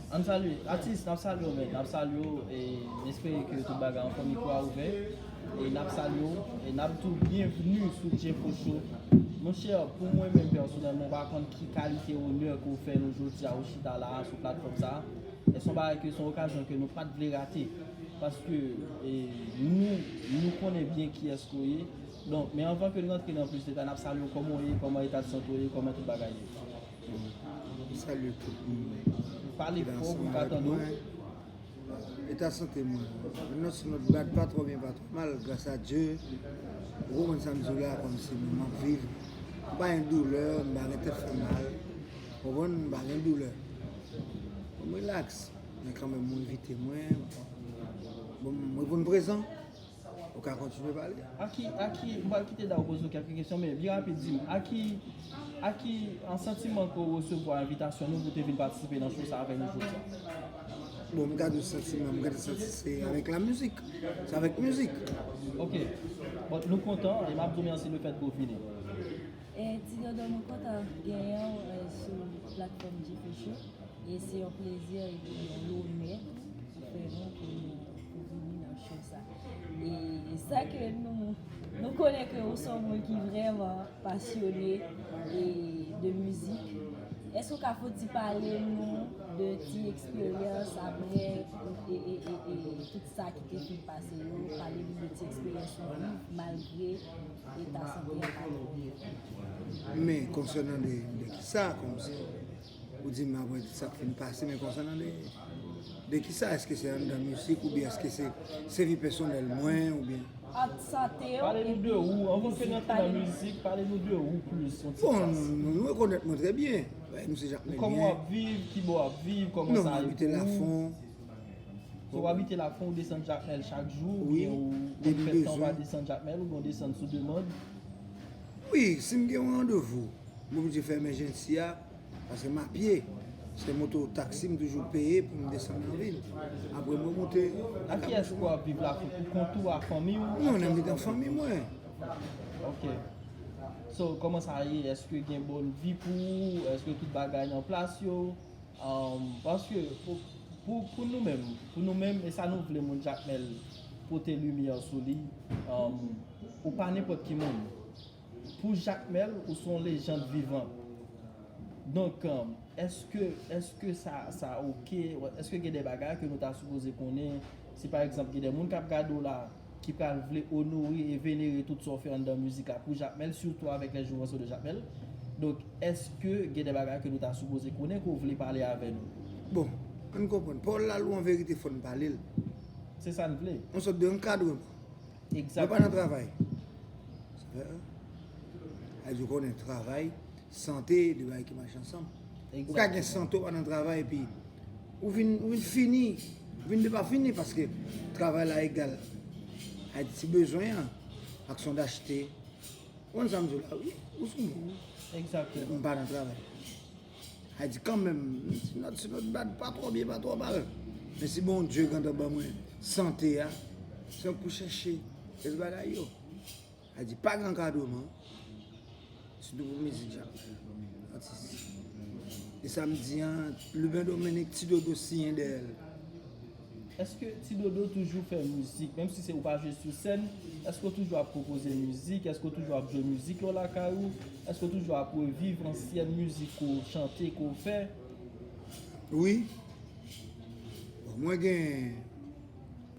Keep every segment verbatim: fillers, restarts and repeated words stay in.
Ann salye, atis, n ap salye w, men, n ap salye w, e n espere ke tout bagay anfòm, mikwo a ouvè, e n ap salye w, e n ap di w byenvni sou Jefo Show. Monchè, pou mwen menm pèsonèlman, m pa konn ki kalite onè ke w fè nou jodi a, ou chita la a sou platfòm sa a. E se yon bagay ke se yon okazyon ke nou pa t vle rate, paske, e, nou, nou konnen byen kiyès ke w ye. Donk, men anvan ke n rantre nan plis detay, n ap salye w, kòman w ye, kòman eta de sante w ye, kòman tout bagay ye. M salye tout moun. Pale fò pou m ka tande w. Eta sante mwen, non, si not bad, pa twò byen, pa twò mal, gras a Dye. Ou konprann sa m di w la, kòmsi mwen m ap viv. M pa gen doulè, m pa gen tèt fè mal. Ou konprann, m pa gen doulè. Bon, m rilaks. Men kanmenm, ou envite mwen. Bon, m reponn prezan. Ou ka kontinye pale. A ki, a ki, m pral kite Daou poze w kèk kesyon, men byen rapid, di m, a ki, a ki, an santiman ke w resevwa envitasyon nou pou te vin patisipe nan show sa avèk nou jodi a? Bon, m ka di w santiman, m ka di santi se avèk la mizik. Se avèk mizik. Ok. Bon, nou kontan, e m ap di w mèsi lefèt ke w vini. E, Ti Dodo, nou kontan genyen w, e, sou platfòm Jefo Show. E se yon plezi epi yon lonè pou fè nou pou nou pou vini nan show sa. E sa ke nou, nou konnen ke ou se yon moun ki vrèman pasyone e de mizik. Èske ou ka fouti pale nou de ti eksperyans apre e, e, e, e tout sa ki te fin pase yo? Pale nou de ti eksperyans ou viv malgre eta sante a pa twò byen. Men konsènan de, de kisa, kòmsi ou di m apre sa k fin pase, men konsènan de, de kisa? Èske se anndan mizik oubyen èske se, se vi pèsonèl mwen oubyen? Ant sante yo Pale nou de epi ou, anvan ke n mizik, antre pale nan nou. Mizik, pale nou de ou plis, yon ti Bon, kras. Nou, nou rekonèt mwen trè byen. Wi, m se Jakmèl Kòman w byen. Ap viv, ki bò w ap viv, kòman Non, sa m ye abite pou ou? Lafon. So w abite Lafon, ou desann Jakmèl chak jou, Wi, oubyen ou depi konn fè tan w pa bezwen. Desann Jakmèl, oubyen w desann sou demann? Wi, si m gen yon randevou, m oblije fè emèjensi a, paske m apye. Se moto taksi m toujou peye pou m desann nan vil. Apre mwen monte. Ak kiyès ke w ap viv la? Pou kont ou, ak fanmi w? Non, nan mitan fanmi mwen. Ok. So, kòman sa ye? Èske gen bòn vi pou ou? Èske tout bagay nan plas yo? Um, paske pou, pou, pou nou menm, pou nou menm, e sa nou vle moun Jakmèl pote limyè sou li, um, ou pa nenpòt ki moun. Pou Jakmèl, ou se yon lejand vivan. Donk, um, èske, èske sa, sa oke? Èske gen de bagay ke nou ta sipoze konnen? Si pa egzanp, gen de moun k ap gade w la, ki pral vle onore e venere tout sa w fè anndan mizik la pou Jakmèl, sitou avèk les jouvences de Jakmèl. Donk, èske gen de bagay ke nou ta sipoze konnen ke w vle pale avè nou? Bon, ann konprann. Pawòl la lou an verite, fò n pale l. Se sa n vle. Yon sòt de ankadreman. Mwen pa Egzakteman. Nan travay. Sa fè, a di w konnen travay, sante, de bagay ki mache ansanm. Ou ka gen Egzakteman. Sante, w pa nan travay, epi ou vin, ou vin fini, ou vin depafini, paske travay la egal a ti bezwen an, ak son dachte. Ou konn sa m di w la, wi, ou sou moun. Egzakteman. M pa nan travay. A di kanmenm, si not, si not bad, pa twò byen, pa twò mal. Men si Bondye gentan ban mwen sante a, se pou chèche rès bagay yo. A di pa gen ankadreman, sitou pou mizik Jakmèl, atis. E sa m di an, Luben Dominique, Ti Dodo siyen dèyè l. Èske Ti Dodo toujou fè mizik, menm si se ou pa jwe sou sèn, èske w toujou ap konpoze mizik, èske w toujou ap jwe mizik yo lakay ou, èske w toujou ap reviv ansyen mizik ke w chante, ke w fè? Wi. Bon, mwen gen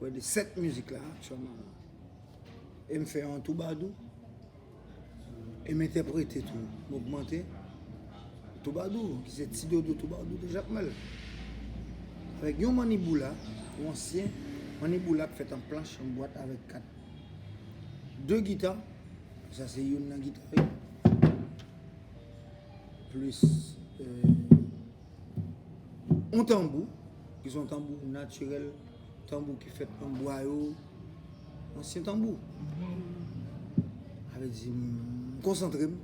prè de sèt mizik la aktyèlman. E m fè yon toubadou. E m entèprete tou, m ogmante. Toubadou, ki se Ti Dodo Toubadou de Jakmèl. Avèk yon manniboula, yon ansyen manniboula k fèt an planch, an bwat avèk kat. De gita, sa se youn nan gita yo. Plis, euh, yon tanbou, ki se yon tanbou natirèl, tanbou ki fèt nan bwa yo, ansyen tanbou. Sa vle di, m konsantre m,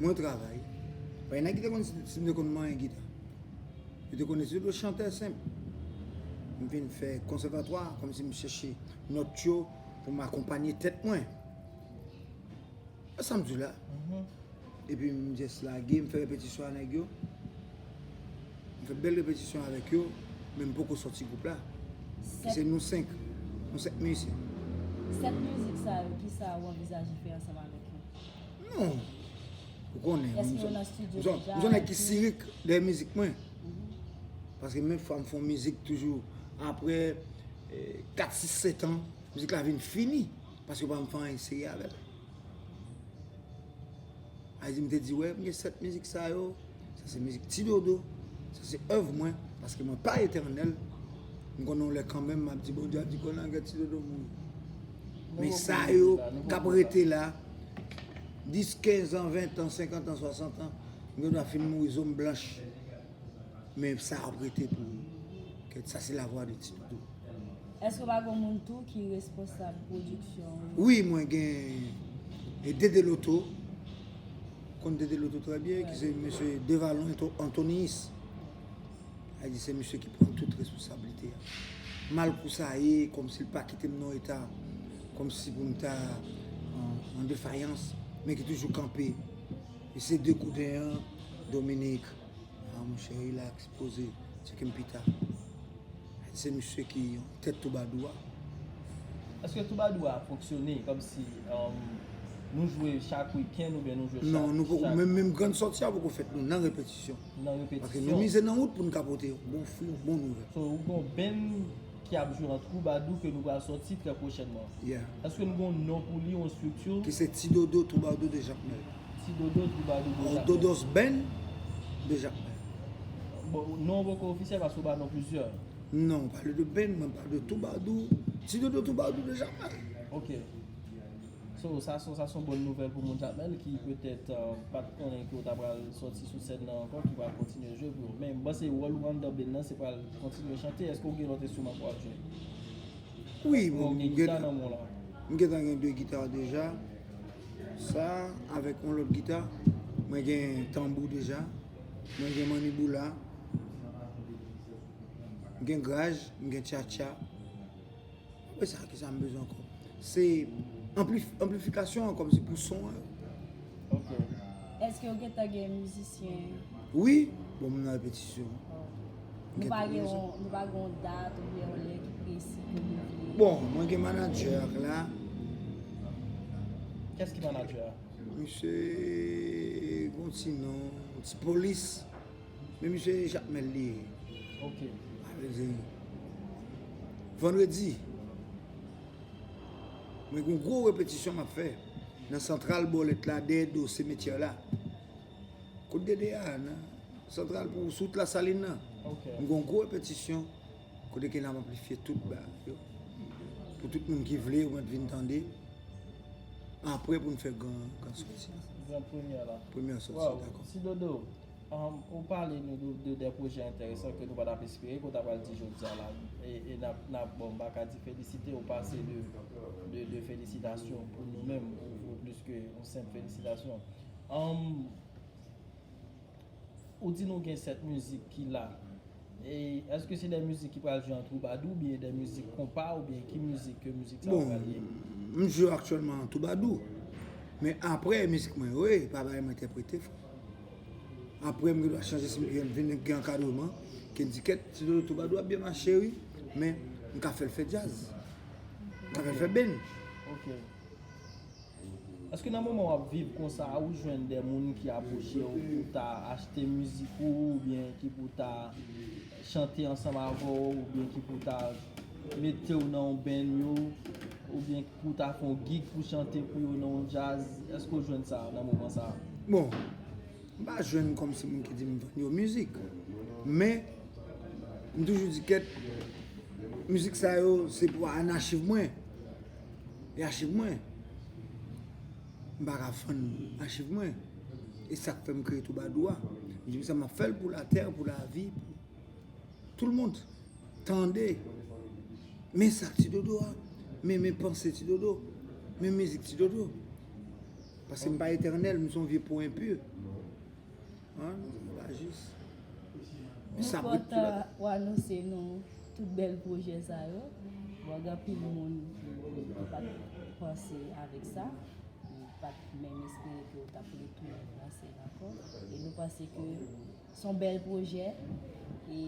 mwen travay. Pa gen nèg ki te konn si, si m te konn manyen gita. Yo te konnen se de chantè senp. M vin fè konsèvatwa, kòmsi m chèche nòt yo pou m akonpanye tèt mwen. E sa m di w la. Epi m just lage, m fè repetisyon a nèg yo. M Bèl repetisyon avèk yo, men m poko sòti gwoup la. Ki se nou senk, nou senk mizisyen. Sèt mizik sa yo, kisa ou anvizaje fè ansanm avèk yo? Non. Ou konnen. Èske yo nan estidyo deja? M son nèg ki sirik dèyè mizik mwen. Paske menm fwa m fè yon mizik toujou apre kat, sis, sèt an, mizik la vin fini. Paske pa m fè anyen serye avè l. Sa vle di m te di, wè, m gen sèt mizik sa yo, sa se mizik Ti Dodo, sa se èv mwen, paske mwen pa etènèl. M konnen yon lè kanmenm, m ap di Bondye, ap di, konnen gen Ti Dodo mouri. Men sa yo k ap rete la, dis, kenz an, ven an, senkant an, swasant an, m gen dwa fin mouri, zo m blanch. Men sa ap rete pou ou. Kèt, sa se lavwa de Ti Dodo. Èske w pa gen moun tou ki responsab pwodiksyon ou? Wi, mwen gen e Dede Loto. Konn Dede Loto trè byen, ki se mesye Devalon Anto- Antoniyis. Sa vle di se misye ki pran tout responsablite a. Mal kou sa ye, kòmsi l pa kite m nan yon eta, kòmsi pou m ta an, an defayans, men ki toujou kanpe. E se de kouden an, Dominik, ah, monchè, relax, poze, tcheke m pita. Se misye ki tèt Toubadou a. Èske Toubadou a fonksyone kòmsi um, nou jwe chak wikenn oubyen nou jwe chak... Non, nou poko, menm, menm grann sòti a poko fèt, nou nan repetisyon. Nan Paske repetisyon. Nou mize nan wout pou nou ka pote yon bon fwi, yon bon nouvèl. So, ou gon band ki ap jwe an Toubadou ke nou pral sòti trè pwochènman. Yeah. Èske nou gon non pou li, yon estrikti? Ki se Ti Dodo Toubadou de Jakmèl. Ti Dodo Toubadou de Ou Jakmèl. Dodos Band de Jakmèl. Bon, non poko ofisyèl paske ou ba non plizyè. Non, pale de band, mwen pale de Toubadou. Ti Dodo Toubadou de Jakmèl. Ok. So, sa se sa se yon bòn nouvèl pou moun Jakmèl ki petèt uh, pa t konnen ke w ta pral sòti sou sèn nan ankò, ki pral kontinye jwe pou yo. Men m panse wòl ou anndan band nan se pral kontinye chante. Èske w gen lòt enstriman pou w ap jwe? Wi, Bon, bon, gen m gita gen nan men w la. M gentan gen de gita deja. Sa, avèk yon lòt gita. Mwen gen tanbou deja. Mwen gen manniboula. M gen graj, m gen tchatcha. Apre sa, kisa m bezwen ankò? Se anplif, anplifikasyon an, kòmsi pou son an. Ok. Èske w gentan gen mizisyen? Wi, bon, m nan repetisyon. Nou pa gen yon, nou pa gen yon dat oubyen yon lè ki presi ke nou vle? Bon, mwen gen manadjè ak la. Kès ki manadjè a? Misye gon ti non, ti polis. Men misye Jakmèl li ye. Ok. Sa vle di, vandredi, mwen gon gwo repetisyon m ap fè nan santral bòlèt la, dèyè do semetyè la. Kot Dede a, nan santral pou sou wout Lasalin nan. Ok. M gon gwo repetisyon kote ke n ap anplifye tout bagay yo. Pou tout moun ki vle, yo mèt vin tande. Apre pou n fè gran, gran sòti. Gran premyè la. Premyè sòti, Wow, dakò. Ti Dodo, um, ou pale nou de, de, de pwojè enteresan ke nou pa t ap espere, ke w ta pral di jodi a la. E, e n ap, n ap, bon, m pa ka di felisite, ou pase de, de, de felisitasyon pou nou menm, ou, ou plis ke yon senp felisitasyon. Um, ou di nou gen sèt mizik ki la. E èske se de mizik ki pral jwe an twoubadou oubyen de mizik konpa oubyen ki mizik ke mizik sa yo Bon, pral ye? M jwe aktyèlman an twoubadou. Men apre, mizik mwen yo, e pa bagay mwen entèprete, frè. Apre, m gen dwa chanje si m vin gen ankadreman, ke m di kèt, Ti Dodo twoubadou ap byen mache, wi. Men, m ka fè l fè djaz. M ka fè l fè band. Ok. Èske nan moman w ap viv konsa, ou jwenn de moun ki apwoche w pou ta achte mizik ou, oubyen ki pou ta chante ansanm avè w, oubyen ki pou ta mete w nan yon band yo, oubyen pou ta fè yon gig pou chante pou yo nan yon djaz? Èske w jwenn sa nan moman sa? Bon, m pa jwenn kòmsi moun ki di m vann yo mizik. Men, m toujou di kèt, mizik sa yo, se pou an achiv mwen. E achiv mwen. M pa ka vann achiv mwen. E sa k fè m kreye Twoubadou a. M di konsa m ap fè l pou latè, pou lavi, pou tout le monde. Tande. Men sa k Ti Dodo a. Men, men panse Ti Dodo. Men mizik Ti Dodo. Paske m pa etènèl, m se yon vye po enpi. An, se pa jis. Nou kontan w anonse nou tout bèl pwojè sa yo. Bon, gen anpil moun ki pa t panse avèk sa. Yo pa t menm espere ke w t ap retounen nan sèn ankò. E nou panse ke se yon bèl pwojè. E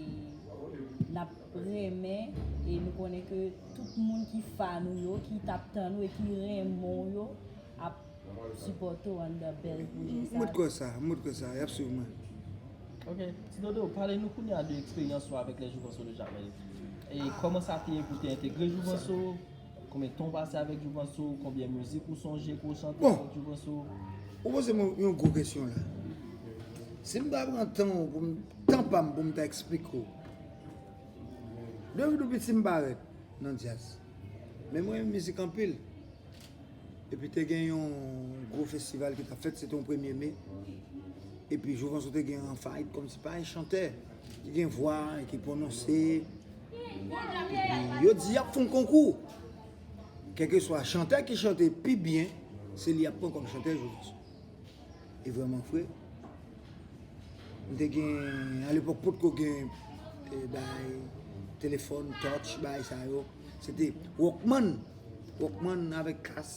n ap renmen, e nou konnen ke tout moun ki fan ou yo, ki t ap tann ou e ki renmen w yo, ap sipòte w anndan bèl pwojè sa. M kwè sa, m kwè sa, y ap swiv mwen. Ok. Ti Dodo, pale nou kounye a de eksperyans ou avèk les Jouvenceaux de Jamel. E kòman sa te ye pou te entegre Jouvenceaux? Konbyen tan w pase avèk Jouvenceaux? Konbyen mizik ou sonje ke w chante avèk Jouvenceaux? Ou poze mwen yon gwo kesyon la. Si m ta pran tan pou m, tan pa m pou m ta eksplike w. Depi tou piti m parèt nan djaz. Men mwen renmen mizik anpil. Epi te gen yon gwo festival ki t ap fèt, se te yon premye me. Epi Jouvenceaux te gen an fayit kòmsi pa yon chantè ki gen vwa e ki pwononse. Epi yo di y ap fè yon konkou. Kèlkeswa chantè ki chante pi byen, se li y ap pran kòm chantè Jouvenceaux. E vrèman vre. M te gen, alepòk potko gen, e, bay, telefòn, touch, bay sa yo. Se te Walkman. Walkman avèk kas.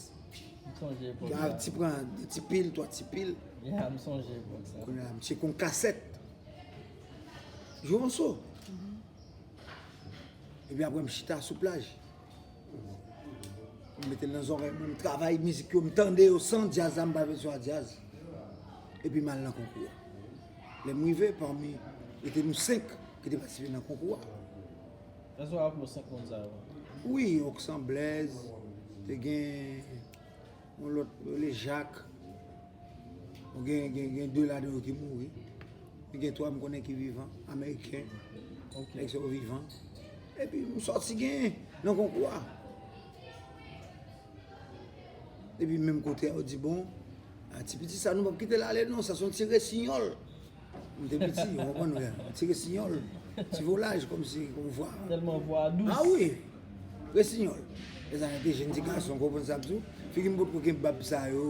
M sonje epòk sa. Ti pran de ti pil, twa ti pil. Ya, m sonje epòk sa. Kounye a, m tcheke yon kasèt. Jouvenceaux. Epi apre, m chita sou plaj. M mete l nan zòrèy mwen, m travay mizik yo, m tande yo san djaz la, m pa vle swa djaz. Epi m al nan konkou a. Lè m rive, pami, rete nou senk ki te patisipe nan konkou a. Èske w raple w senk moun sa yo? Wi, Oksan Blaze, te gen yon lòt, rele Jak. Bon, gen, gen, gen de ladan yo ki mouri. Men gen twa m konnen ki vivan, ameriken. Ok. Nèg sa yo vivan. Epi m sòti genyen nan konkou a. Epi menm kote a, yo di, bon, a, ti piti sa, nou p ap kite l ale non, sa se yon ti resinyòl. M te piti, ou konprann, wè, ti resinyòl, ti volaj, kòmsi, kòm vwa. Tèlman vwa dous. A wi, resinyòl. E sa, te jèn ti gason, ou konprann sa m di w? Figi m potko gen bab sa yo.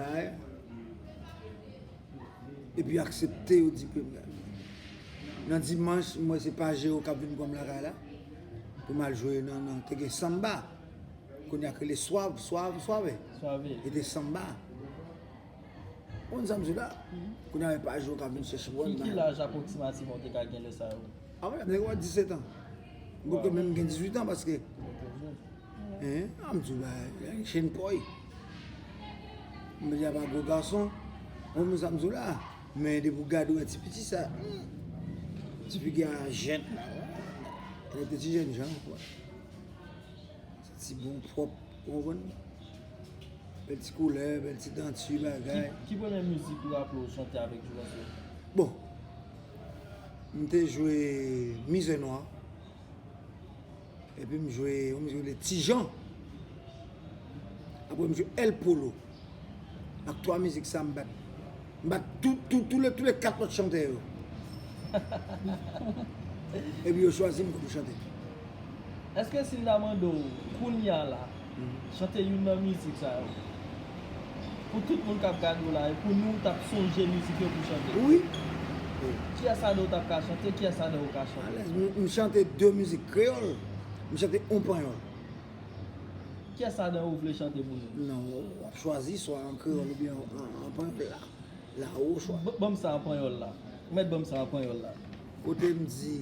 Ay. Epi aksepte, yo di ke nan dimanch, m wè se Pajero k ap vin pran m lakay la. Pou m al jwe nan, nan, te gen sanba. Kounye a k rele Swav, Swav, Swave. Swave. E te sanba. Ou konn sa m di w la? Kounye a, pa jou w ka vin chèche mwen. Ki, ki laj apwoksimativman w te ka gen lè sa yo? A, mwen, nèg yo disèt an. Mwen menm gen dizuit an paske. Hein? A, m di w, ba, chen pòy. M di a pa gwo gason. Ou konn sa m di w la? Men depi w gade w wè ti piti sa. Hmm. Ti figi a jèn. Li te ti jèn jan, kwè. Santi bon, pwòp, ou konprann? Bèl ti koulè, bèl ti danti, bagay. Ki, ki premye mizik ou raple w chante avèk Jovens yo? Bon, m te jwe Mizè Nwa, epi m jwe yon mizik rele Ti Jan. Apre m jwe El Polo. Ak twa mizik sa m bat. M bat tout, tout, tout le, tout le kat lòt chantè yo. Epi yo chwazi m pou m chante. Èske si n ta mande w kounye a la, chante youn nan mizik sa yo, pou tout moun k ap gade w la, e pou nou, w t ap sonje mizik yo pou chante? Wi. Wi. Kiyès adan w t ap ka chante, kiyès adan w ka chante? Alèz, m, m chante de mizik kreyòl, m chante on panyòl. Kiyès adan yo w vle chante pou nou? Non, w ap chwazi swa an kreyòl oubyen an, an, an panyòl la. La, o chwa. Ban m sa an panyòl la. Ou mèt ban m sa an panyòl la. Kote m di,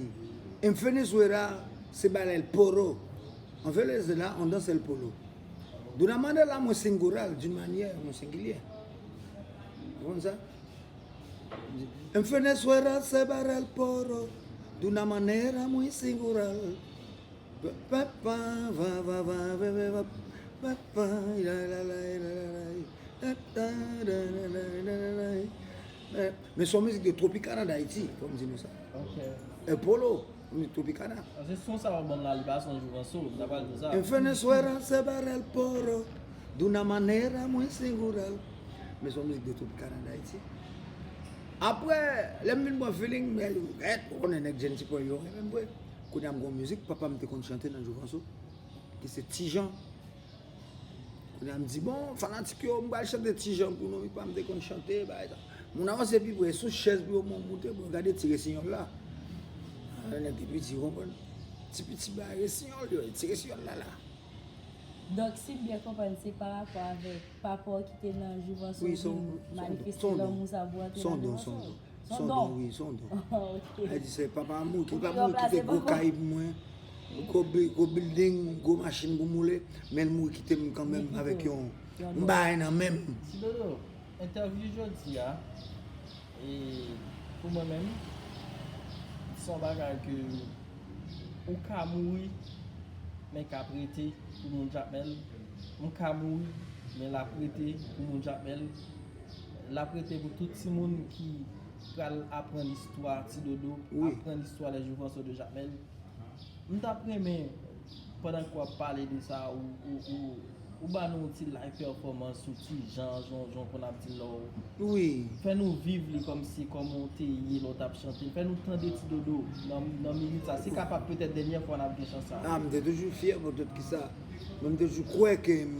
en Venezuela se baila el polo. En Venezuela on danse el polo. De una manera muy singular, d'une manière muy singulière. Ou konprann sa? En Venezuela se baila el polo. De una manera muy singular. Pa, pa, pa, va, va, va, ve, ve, va, pa, pa, la, la, la, la, la, la, ta, ta, da, da, da, da, da, da. Men, men se yon mizik de Tropicana d'Haïti, fò m di nou sa. Ok. El Polo, yon mizik Tropicana. Paske son sa w ban m la, li pa son Jovens, m ta pral di sa. En Venezuela se baila el polo, de una manera muy singular. Men se yon mizik de Tropicana d'Haïti. Apre, lè m vin pran feeling, men, ou konnen nèg jèn ti pwen yo, renmen m vre. Kounye a m gon mizik papa m te konn chante nan Jovens, ki se Ti Jan. Kounye a m di, bon, fanatik yo, m pral chante Ti Jan pou nou, wi, papa m te konn chante, bagay sa. Moun avanse pi pre, sou chèz pou yo mwen moute, pou yo gade ti resinyòl la. A, nèg te piti, ou konprann? Ti piti bagay resinyòl yo, ti resinyòl la la. Donk, si m byen konprann, se pa rapò avèk papa w ki te nan Jovens ki manifeste lanmou sa pou antre nan Jovens. Wi, se yon, se yon don, se yon don. Se yon don, wi, se yon don. Sa vle di se papa mouri, ki pa mouri kite gwo kay pou mwen, gwo bi- gwo building, gwo machin pou m woule, men l mouri kite m kanmenm avèk yon bagay nan men m. Ti Dodo, entèvyou jodi a, e pou mwen menm, se yon bagay ke ou ka mouri, men k ap rete pou moun Jakmèl. M ka mouri, men l ap rete pou moun Jakmèl. L ap rete pou tout timoun ki pral aprann istwa Ti Dodo, aprann istwa Les Jouvenceaux de Jakmèl. M t ap renmen, pandan ke w ap pale de sa, ou, ou, ou, ou ba nou yon ti live performance sou Ti Jan, jan, jan w konn ap di l la. Wi. Fè nou viv li kòmsi, kòman w te ye lè w t ap chante l. Fè nou tande Ti Dodo nan, nan minit sa. Se kapab petèt dènyè fwa n ap gen chans sa. A, m te toujou fyè, poutèt ki sa. Mwen, m te toujou kwè ke m,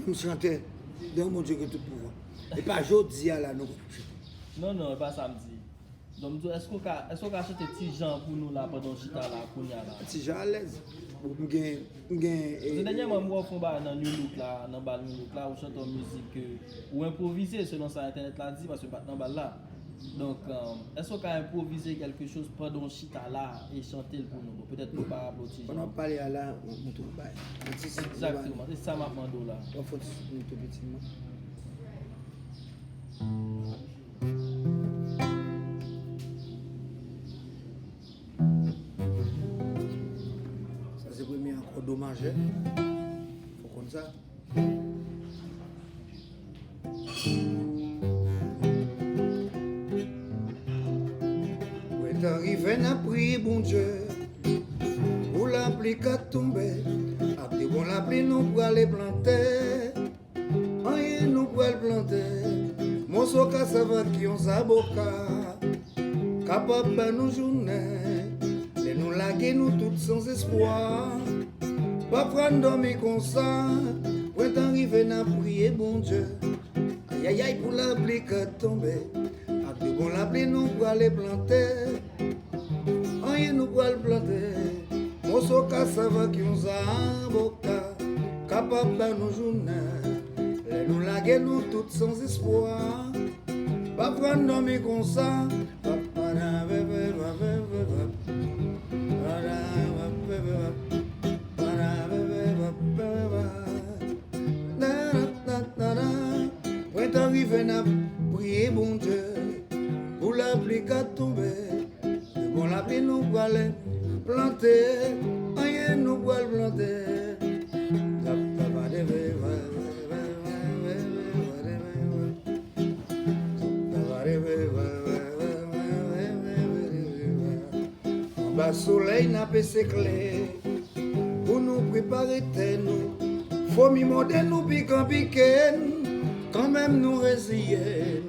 m chantè de yon Bondye ki gen tout pouvwa. E pa jodi a la nou konn ap chante. Non, non, e pa sa m di. Donk, m di w, èske w ka, èske w ka chante Ti Jan pou nou la pandan w chita la, kounye a la? Ti Jan alèz. M gen, m gen, e, Paske dènyèman, m wè w fè yon bagay nan New Look la, nan bal New Look la, ou chante yon mizik ke ou enpwovize, selon sa entènèt la di, paske m pa t nan bal la. Donk, um, èske w ka enpwovize kèlke choz pandan w chita la e chante l pou nou? Bon, petèt nou pa raple w Ti Jan. Pandan w ap pale a la, m tou bay. Egzakteman, se sa m ap mande w la. W ap fè yon ti sou tou pitimman. Sa se premye akò do majè. Fò konn sa. Prentan rive, n ap priye Bondye pou lapli ka tonbe. Ak de bon lapli, nou prale plante. Anyen nou pral plante, moso kasav ak yon zaboka, kapab ban nou jounen. Lè nou lage, nou tout san espwa. Pafwa n dòmi konsa, prentan rive, n ap priye Bondye. Ayayay, pou lapli ka tonbe, ak de bon lapli nou prale plante. Anyen nou pral plante, moso kasav ak yon zaboka, kapab ban nou jounen. Lè nou lage, nou tout san espwa. Pafwa n dòmi konsa. Prentan rive, n ap priye Bondye pou lapli ka tonbe. De bon lapli nou prale plante, anyen nou pral plante. Anba solèy n ap esekle pou nou prepare tè nou. Fomi mòde nou, pikan pike n, kanmenm nou reziye n.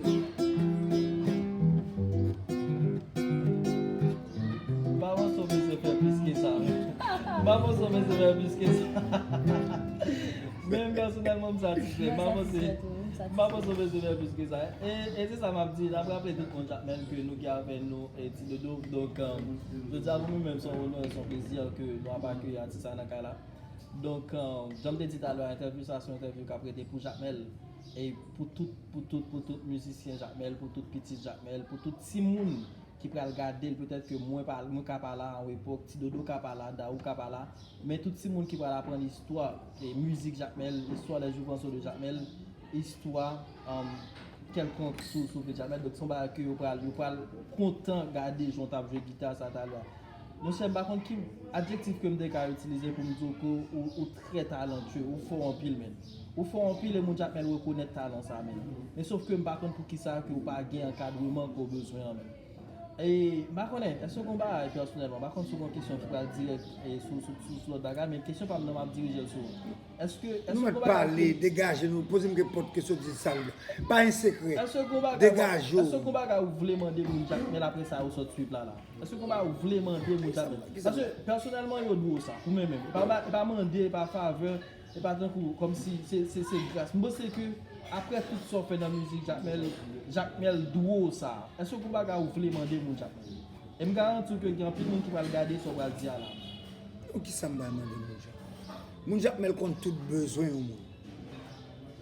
M pa panse w bezwen fè plis ke sa, men. M pa panse w bezwen fè plis ke sa. Men m pèsonèlman, m satisfè. M pa panse, m pa panse w bezwen fè plis ke sa. E, e se sa m ap di, n ap raple tout moun Jakmèl ke nou gen avè nou, e, Ti Dodo. Donk, um, jodi a pou nou menm, se yon onè, se yon plezi ke nou ap akeyi atis sa nan kay la. Donk, um, jan m te di talè a, entèvyou sa, se yon entèvyou k ap rete pou Jakmèl. E pou tout, pou tout, pou tout mizisyen Jakmèl, pou tout pitit Jakmèl, pou tout timoun ki pral gade l, petèt ke mwen pa, mwen ka pa la a yon epòk, Ti Dodo ka pa la, Daou ka pa la, men tout timoun ki pral aprann istwa, e, mizik Jakmèl, istwa Les Jouvenceaux de Jakmèl, istwa, um, kèlkonk sou, sou vil Jakmèl. Donk, se yon bagay ke yo pral, yo pral kontan gade jan w t ap jwe gita sa talè a. Monchè, m pa konn ki adjektif ke m te ka itilize pou m di w ke ou, ou trè talantyè, ou fò anpil, menn. Ou fò anpil e moun Jakmèl rekonèt talan sa, menn. Men sòf ke m pa konn poukisa ke ou pa gen ankadreman ke w bezwen an, menn. E, m pa konnen, èske w gen yon bagay pèsonèlman, m pa konn si w gen yon kesyon ki pral dirèk, e, sou, sou, sou, sou lòt bagay, men kesyon pa m nan, m ap dirije l sou ou. Èske, èske w gen yon bagay pale, degaje nou, poze m nenpòt kesyon, di sa w vle. Pa gen sekrè. Èske w gen yon bagay, degaje w. Èske w gen yon bagay ou vle mande moun Jakmèl apre sa ou sot swiv la la? Èske w gen yon bagay ou vle mande moun Jakmèl? Paske pèsonèlman, yo dwe w sa, ou menm menm. E pa, e pa mande, e pa favè, e pa tankou, kòmsi se, se, se gras. M panse ke Apre tout sa w fè nan mizik Jakmèl, Jakmèl dwe w sa. Èske w gen bagay ou vle mande moun Jakmèl? E m garanti w ke gen anpil moun ki pral gade sa w pral di a la. Pou kisa m pral mande moun Jakmèl? Moun Jakmèl konn tout bezwen yon moun.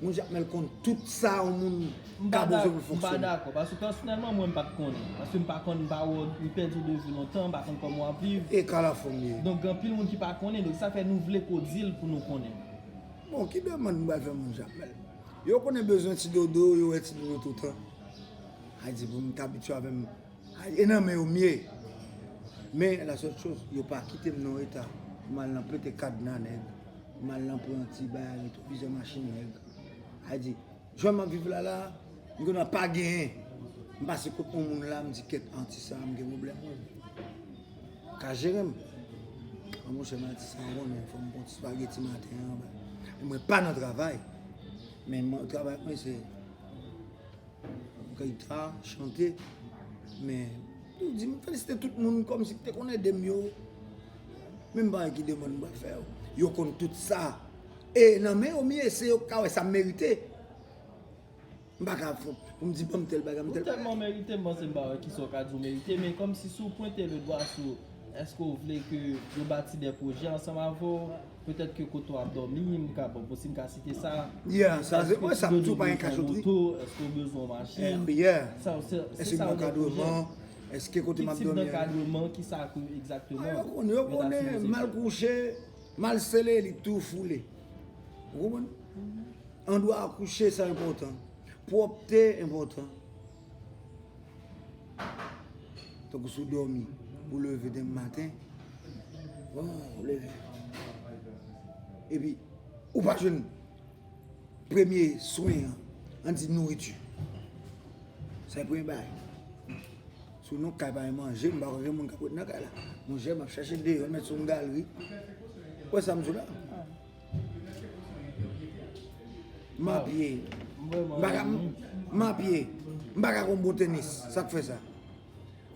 Moun Jakmèl konn tout sa yon moun ka bezwen pou l fonksyone. M pa dakò, paske pèsonèlman, mwen, m pa t konnen. Paske m pa konn, m pa wè w, m pèdi w de vi lontan, m pa konn kòman w ap viv. E ka la fanm li ye. Donk, gen anpil moun ki pa konnen, donk sa fè nou vle ke w di l pou nou konnen. Bon, ki demann m pral fè moun Jakmèl? Yo konnen bezwen Ti Dodo, yo wè Ti Dodo toutan. Sa di pou m t abitye avè m. E nan men yo m ye. Men, la sèl choz, yo pa kite m nan yon eta pou m al nan pete kadna nèg, pou m al nan pran ti bagay, retwovizè machin nèg. Sa di, jan m ap viv la la, m gentan pa genyen. M pase kot yon moun la, m di, kèt, atis sa, m gen pwoblèm, mwen. Ka jere m. An monchè, m atis sa, w konnen, fò m pran ti spageti maten an. Mwen pa nan travay. Men mwen, travay mwen, se gita, chante, men, yo di m felisite tout moun kòmsi ki te konn ede m yo. Menm bagay ki demann m pral fè yo. Yo konn tout sa. E nan men yo m ye, se yo k ka wè sa m merite. M pa ka fon pou m di ban m tèl bagay, m tèl bagay. Ou tèlman merite, m panse m pa wè kisa w ka di w merite, men kòmsi si w pwente le dwa sou, èske w vle ke yo bati de pwojè ansanm avè w? Petèt ke kote w ap dòmi, m ka, bon, si m ka site sa. Yeah, sa se, wè, sa m di w pa yon kachotri. Èske w bezwen yon moto? Èske w bezwen yon machin? Yeah. Sa, se, se sa w gen pwojè. Èske kote m ap dòmi an? Ki tip d'ankadreman, kisa ke egzakteman? Ah, yo konnen, yo konnen, mal kouche, mal sele, li tou foule. Ou konprann? Andwa kouche, sa enpòtan. Pwòpte enpòtan. Tankou si w dòmi, ou leve demen maten, bon, ou leve. Epi, ou pa jwenn premye swen an, ann di nouriti. Sa e premye bagay. Si w nan kay pa gen manje, m pa kwè gen moun k ap ret nan kay la. Monchè, m ap chache deyò, m met sou yon galri. Ou wè sa m di w la? M apye. M pa ka, m apye. M pa ka konn bon tenis. Sa k fè sa?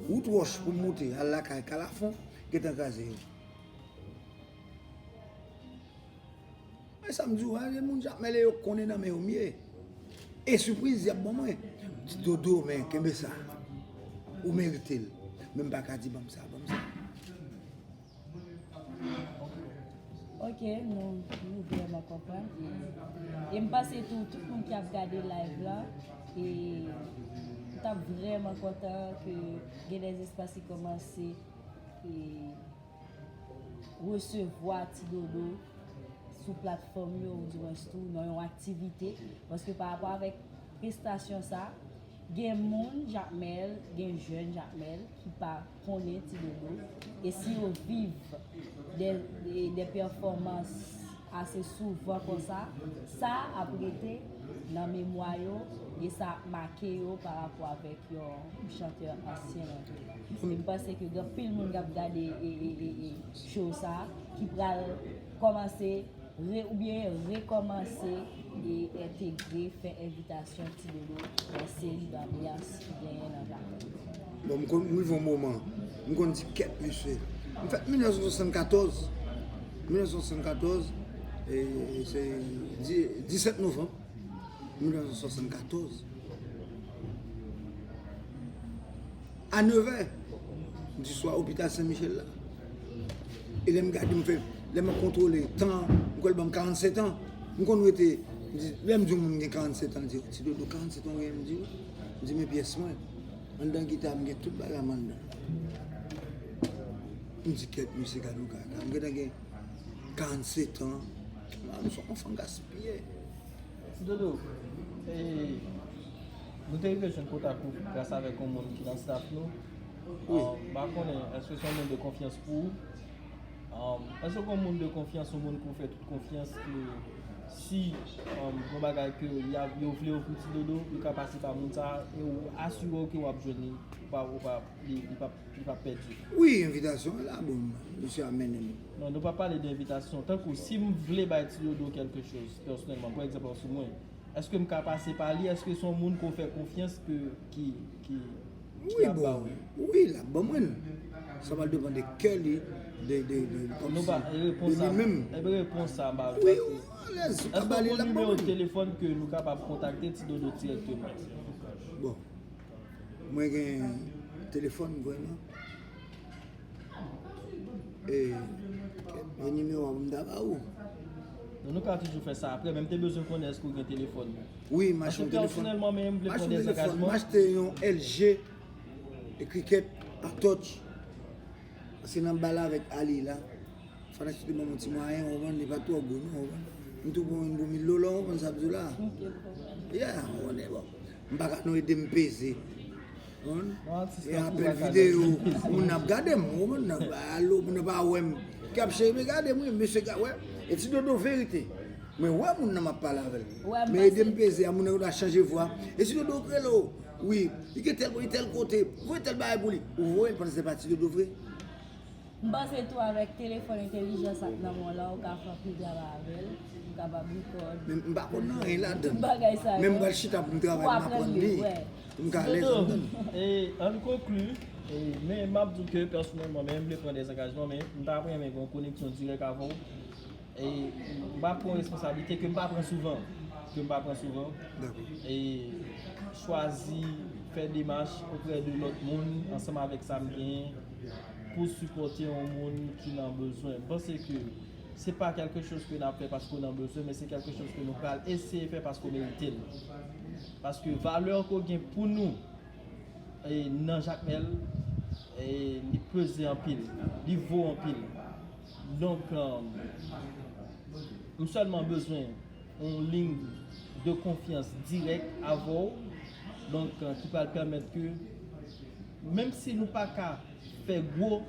Wout wòch pou m moute al lakay Kalafon, gentan kraze yo. Men sa m di w, a, se moun Jakmèl e yo konnen nan men yo m ye. E sipriz y ap ban mwen. Ti Dodo, men kenbe sa. Ou merite l. Men m pa ka di ban m sa, ban m sa. Ok, nou, nou vrèman konprann. E, e m panse tou, tout moun ki ap gade live la, e m t ap vrèman kontan ke gen de espas ki kòmanse e resevwa Ti Dodo sou platfòm yo, oudimwens tou nan yon aktivite. Paske pa rapò avèk prestasyon sa, gen moun, Jakmèl, gen jèn Jakmèl ki pa konnen Ti Dodo. E si yo viv de, de, de pèfòmans ase souvan konsa, sa ap rete nan memwa yo e sa ap make yo pa rapò avèk yon chantè ansyen antre. E m panse ke gen anpil moun k ap gade e, e, e, e show sa ki pral kòmanse re, oubyen rekòmanse e entegre, fè envitasyon Ti Dodo nan seri danbyans ki genyen nan Jakmèl. Bon, m konn, m rive yon moman, m konn di kèt mesye. M fèt mil nèf san swasannkatòz. Mil nèf san swasannkatòz, e, se di, disèt novanm mil nèf san swasannkatòz. A nevè di swa, opital Sen Michel la. E lè m gade, m fè, lè m ap kontwole tan an, m kwè l ban m karannsèt an. M konn rete, m di, lè m di yon moun gen karannsèt an, l di, "Ti Dodo, karannsèt an w genyen?" M di, "Wi." M di, "Men pyès mwen." Anndan gita, m gen tout bagay m anndan. M di, "Kèt, mesye, gade yon kaka." M gentan gen karannsèt an. M se yon anfan gaspiye. Ti Dodo, e, nou te rive jwenn kontak ou gras avèk yon moun ki nan staff nou. Wi. M pa konnen, èske se yon moun de konfyans pou ou? Èske se yon moun de konfyans, yon moun ke w fè tout konfyans ke si gen yon bagay ke y ap, yo vle ofri Ti Dodo, yo ka pase pa moun sa a e w asire w ke w ap jwenn li, ou pa, ou pa, li, li p ap Li p ap pèdi. Wi, envitasyon an la, bon, misye ap mennen nou. Non, nou pa pale de envitasyon. Tankou, si m vle bay Ti Dodo kèlke choz, pèsonèlman, pa egzanp, sou mwen, èske m ka pase pa li? Èske se yon moun ke w fè konfyans ke, ki, ki, ki ap ba w li? Wi, l ap ban mwen l. Sa pral depann de kè li, de, de, de, kòmsi, de li menm. Wi, ou alèz, ou ka ba li, l ap ban mwen l. Èske w gon nimewo telefòn ke nou kapab kontakte Ti Dodo dirèkteman? Bon. Mwen gen telefòn vrèman. E, e nimewo a pou m ta ba ou. Nou ka toujou fè sa apre, men m te bezwen konnen èske w gen telefòn. Wi, m achte yon telefòn. Pèsonèlman, men m vle M pran achte yon de telefòn. M angajman. Achte yon L G e Cricket a touch. Paske nan bal avèk Ali la, fanatik te ban m yon ti mwayen, ou konprann, li pa twò gwo non, ou konprann. M tou pran yon bon mil dola, ou konprann sa m di w la. Yeah, ou konnen, bon. M pa ka non ede m peze. Ou konprann? E apèl videyo, moun ap gade m, ou konprann, alo, moun ap wè m. K ap chèche gade m, wi, mesye ka wè. E Ti Dodo verite. Mwen wè moun nan m ap pale avè l. Men ede m peze a, moun nan yo ta chanje vwa. E Ti Dodo k rele w. Wi, li gen tèl, li tèl kote. Voye tèl bagay pou li. Ou voye l pandan se pa Ti Dodo vre. M panse tou avèk telefòn entèlijan sa k nan men w la, ou ka fè anpil travay avè l, ou kapab rekòd. Men m pa konn anyen ladan l. Bagay sa yo. Men m pral chita pou m travay, m aprann li. Pou m ka alèz anndan l. E ann konkli, e, men m ap di w ke pèsonèlman, men m vle pran de angajman, men m ta renmen gen yon koneksyon dirèk avè w. E m ap pran yon responsablite ke m pa pran souvan. Ke m pa pran souvan. Dakò. E chwazi fè demach oprè de lòt moun ansanm avèk sa m genyen pou sipòte yon moun ki nan bezwen. M panse ke se pa kèlke choz ke n ap fè paske w nan bezwen, men se kèlke choz ke nou pral eseye fè paske w merite l. Paske valè ke w gen pou nou e, nan Jakmèl, e, li peze anpil, li vo anpil. Donk, e, m sèlman bezwen yon liy de konfyans dirèk avè w, donk, e, ki pral pèmèt ke, menm si nou pa ka fè gwo,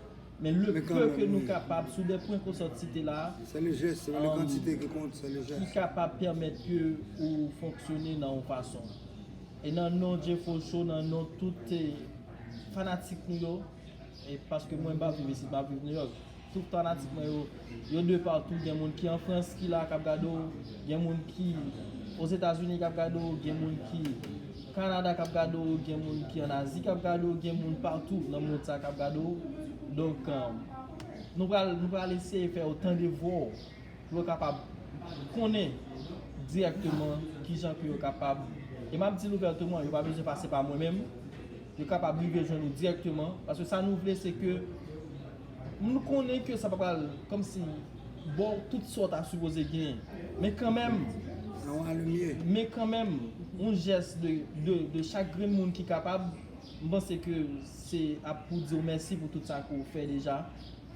men le peu ke nou kapab, sou de pwen ke w sot site la, Se le geste, se pa le kantite ki konte, se le ki geste. Kapab pèmèt ke ou fonksyone nan yon fason. E nan non Jefo Show, nan non tout e, fanatik nou yo, e paske mwen m pa viv isit, m ap viv New York. Tout fanatik mwen yo, yo de patou, gen moun ki an Frans ki la k ap gade w, gen moun ki Ozetazini k ap gade w, gen moun ki Kanada k ap gade w, gen moun ki an Azi k ap gade w, gen moun patou nan mond sa k ap gade w. Donk, e, nou pral, nou pral eseye fè yo tande vwa w pou yo kapab konnen dirèkteman kijan ke yo kapab, e m ap di l ouvèteman, yo pa bezwen pase pa mwen menm, yo kapab rive jwenn ou dirèkteman, paske sa nou vle se ke nou konnen ke sa pa pral kòmsi ba w tout sa w ta sipoze genyen, men kanmenm, men kanmenm, yon jès de, de, de chak grenn moun ki kapab, m panse ke se ap pou di w mèsi pou tout sa ke w fè deja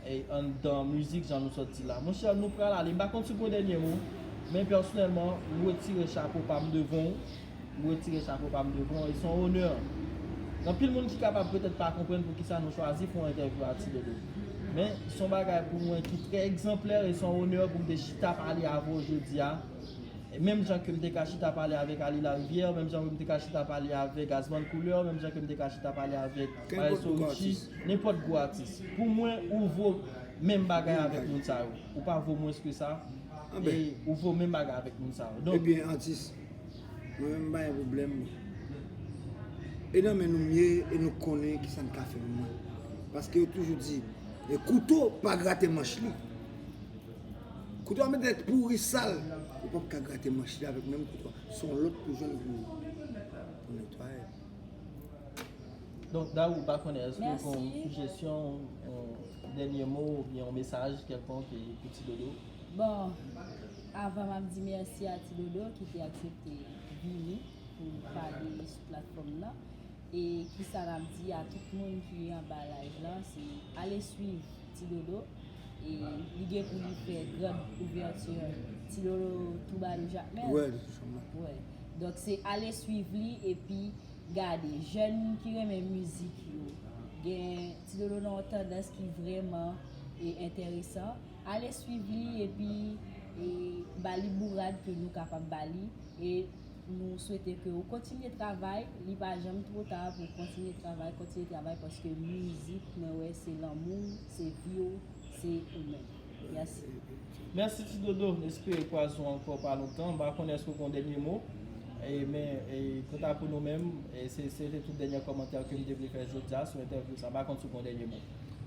e, anndan mizik jan nou sot di la. Monchè, nou pral ale. M pa konn si w gen dènye mo, men pèsonèlman, m retire chapo pa m devan w. M retire chapo pa m devan w. E se yon onè. Gen anpil moun ki kapab petèt pa konprann poukisa nou chwazi fè yon entèvyou a Ti Dodo. Men, se yon bagay pou mwen ki trè egzanplè e se yon onè pou m te chita pale avè w jodi a. E menm jan ke m te ka chita pale avèk Ali Larivière, menm jan ke m te ka chita pale avèk Gazzman Couleur, menm jan ke m te ka chita pale avèk Maestro Richie, nenpòt gwo atis. Pou mwen, ou vo menm bagay avèk moun sa yo. Ou pa vo mwens ke sa. E ou vo menm bagay avèk moun sa yo. Donk, Ebyen, atis, mwen menm m pa gen pwoblèm. E nan men nou m ye e nou konnen kisa n ka fè pou mwen. Paske yo toujou di, e kouto pa grate manch li. Kouto a mete pouri sal, ou p ap ka grate manch li avèk menm kouto a. Se yon lòt pou jwenn pou, pou netwaye. Donk, Darou, m pa konnen, èske w gen yon sijesyon, yon dènye mo oubyen yon mesaj kèlkonk pou Ti Dodo? Bon, avan m ap di mèsi a Ti Dodo ki te aksepte vini pou pale sou platfòm nan. E kisa n ap di a tout moun ki anba live lan, se ale swiv Ti Dodo. E li gen pou li fè grand ouvèti Ti Dodo Toubadou Jakmèl. Wè, li sou chanm nan. Wè. Donk se ale swiv li epi gade. Jèn ki renmen mizik yo, gen Ti Dodo nan yon tandans ki vrèman e enteresan. Ale swiv li epi e ba li bourad ke nou kapab ba li. E nou swete ke ou kontinye travay, li pa janm twò ta pou w kontinye travay, kontinye travay paske mizik mwen wè se lanmou w, se vi w, se ou menm. Mèsi. Mèsi Ti Dodo, n espere kwaze w ankò pa lontan. M pa konnen èske w gen yon dènye mo. E, men, e, kanta pou nou menm, e, se, se te tout dènye kòmantè ke m te vle fè jodi a sou entèvyou sa. M pa konn si w gen yon dènye mo.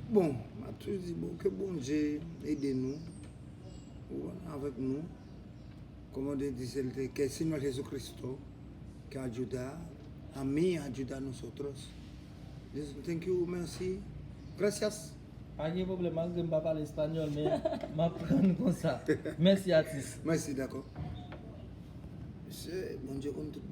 Bon, m ap toujou di, bon, ke Bondye ede nou, ou konn, avèk nou. Kòman te di, se te, que el Señor Jesucristo que ayuda a mí, ayuda a nosotros. Just thank you, merci. Gracias. Pa gen pwoblèm, malgre m pa pale espanyòl, men m aprann konsa. Mèsi, atis. Mèsi, dakò. Mesye, Bondye konn tout